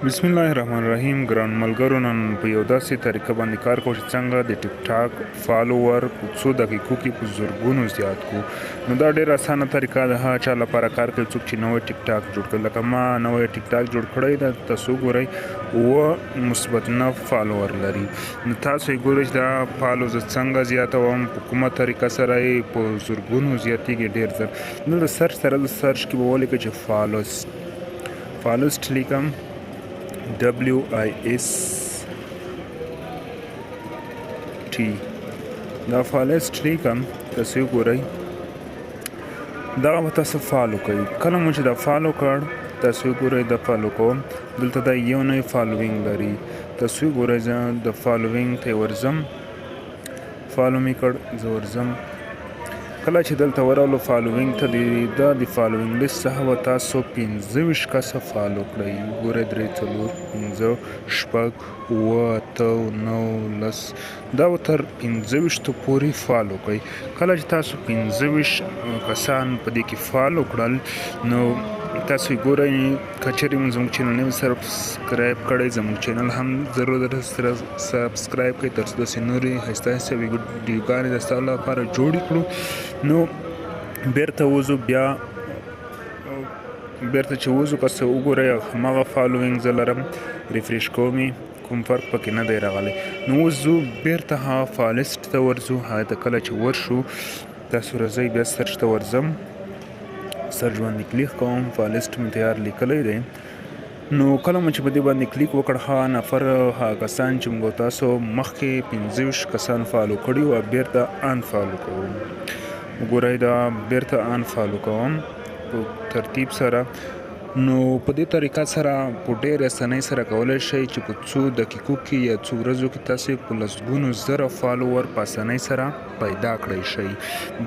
بسم الله الرحمن الرحیم. ګران ملګرو، نن په یو داسې طریقه باندې کار کوو چې څنګه د ټیک ټاک follower په څو دقیقو کې په زرګونو زیات کو. نو دا ډېره اسانه طریقه ده، هغه چا لپاره کار کوي څوک چې نوی ټیک ټاک جوړ کړي. لکه ما نوی ټیک ټاک جوړ کړی ده، تاسو ګورئ 7+9 follower لري. نو تاسو یې ګورئ چې دا follow زه څنګه زیاتوم، په کومه طریقه سره یې په زرګونو زیاتېږي ډېر زر. نو د search سره د search کې به ولیکئ چې فالوست، فالوست لیکم WIST. دا فالوست لیکم، تاسو وګورئ دغه به تاسو follow کوئ. کله مو چې دا follow کړ، تاسو وګورئ دا follow کوم، دلته دا یو نوی following لري. تاسو وګورئ زه د following ته ورځم، follow مې کړ، زه ورځم. کله چې دلته ورغلو following ته، دا د following list څخه به تاسو 25 کسه follow کړئ. ګورئ 3 4 5 6 7 8 9 10، دا به تر 25 پورې follow کړئ. کله چې تاسو 25 کسان په دې کې follow کړل، نو تاسو یې ګورئ که چېرې مو زموږ channel نه وي subscribe کړی، زموږ channel هم ضرور درسره subscribe کړئ، تر څو داسې نورې ښایسته ښایسته ویډیوګانې د ستاسو لپاره جوړې کړو. نو بیرته وځو، بیا بیرته چې وځو که څه وګورئ هماغه following زه لرم، refresh کوم یې، کوم فرق پکې نه دی راغلی. نو اوس ځو بیرته هغه فالسټ ته ورځو. هغه ته کله چې ورشو، تاسو راځئ بیا search ته ورځم، search باندې کلیک کوم، فالسټ مې تیار لیکلی دی. نو کله مو چې په دې باندې کلیک وکړ، هغه نفر هغه کسان چې موږ تاسو مخکې 25 کسان follow کړي وه، بیرته unfollow کوم. وګورئ دا بیرته unfollow کوم په ترتیب سره. نو په دې طریقه سره په ډېر اسانۍ سره کولی شئ چې په څو دقیقو کې یا څو ورځو کې تاسو په لسګونو زره follower په اسانۍ سره پیدا کړی شئ.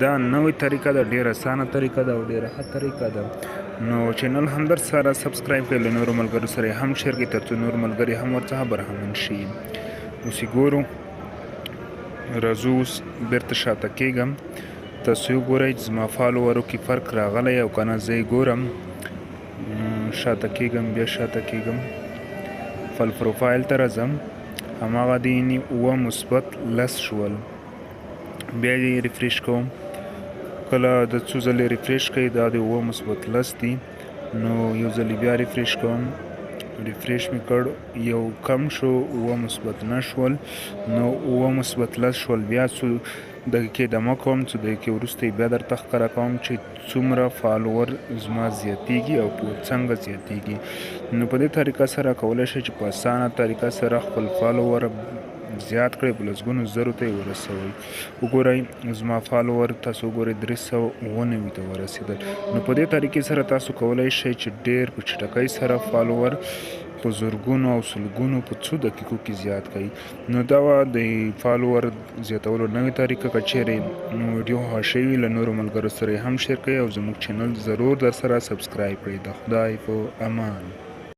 دا نوې طریقه ده، ډېره اسانه طریقه ده او ډېره ښه طریقه ده. نو channel هم در سره subscribe کړئ، له نورو ملګرو سره یې هم share کړئ، تر څو نور ملګري هم ورڅخه برخمن شي. اوس یې ګورو، راځو اوس بیرته شاته کېږم. تاسو یې وګورئ چې زما follower و کې فرق راغلی او که نه، زه یې ګورم. شاته کېږم، بیا شاته کېږم، خپل پروفایل ته راځم، هماغه دی 7+10 شول. بیا یې refresh کوم، کله د څو ځلې refresh کوي، دا د 7+10 دي. نو یو ځلې بیا refresh کوم، refresh مې کړ، یو کم شو، 7+9 شول. نو 7+10 شول. بیا څو دقیقې دمه کوم، څو دقیقې وروسته یې بیا درته ښکاره کوم چې څومره follower زما زیاتېږي او په څنګه زیاتېږي. نو په دې طریقه سره کولی شئ چې په اسانه طریقه سره خپل follower زیات کړئ، په لسګونو زرو ته یې ورسوئ. وګورئ زما follower تاسو وګورئ 397 ته ورسېدل. نو په دې طریقې سره تاسو کولی شئ چې ډېر په چټکۍ سره follower په زرګونو او سلګونو په څو دقیقو کې زیات کړئ. نو دا وه د follower زیاتولو نوې طریقه. که چېرې ویډیو خوښه شوې، له نورو ملګرو سره یې هم share کړئ او زموږ channel ضرور در سره subscribe کړئ. د خدای په امان.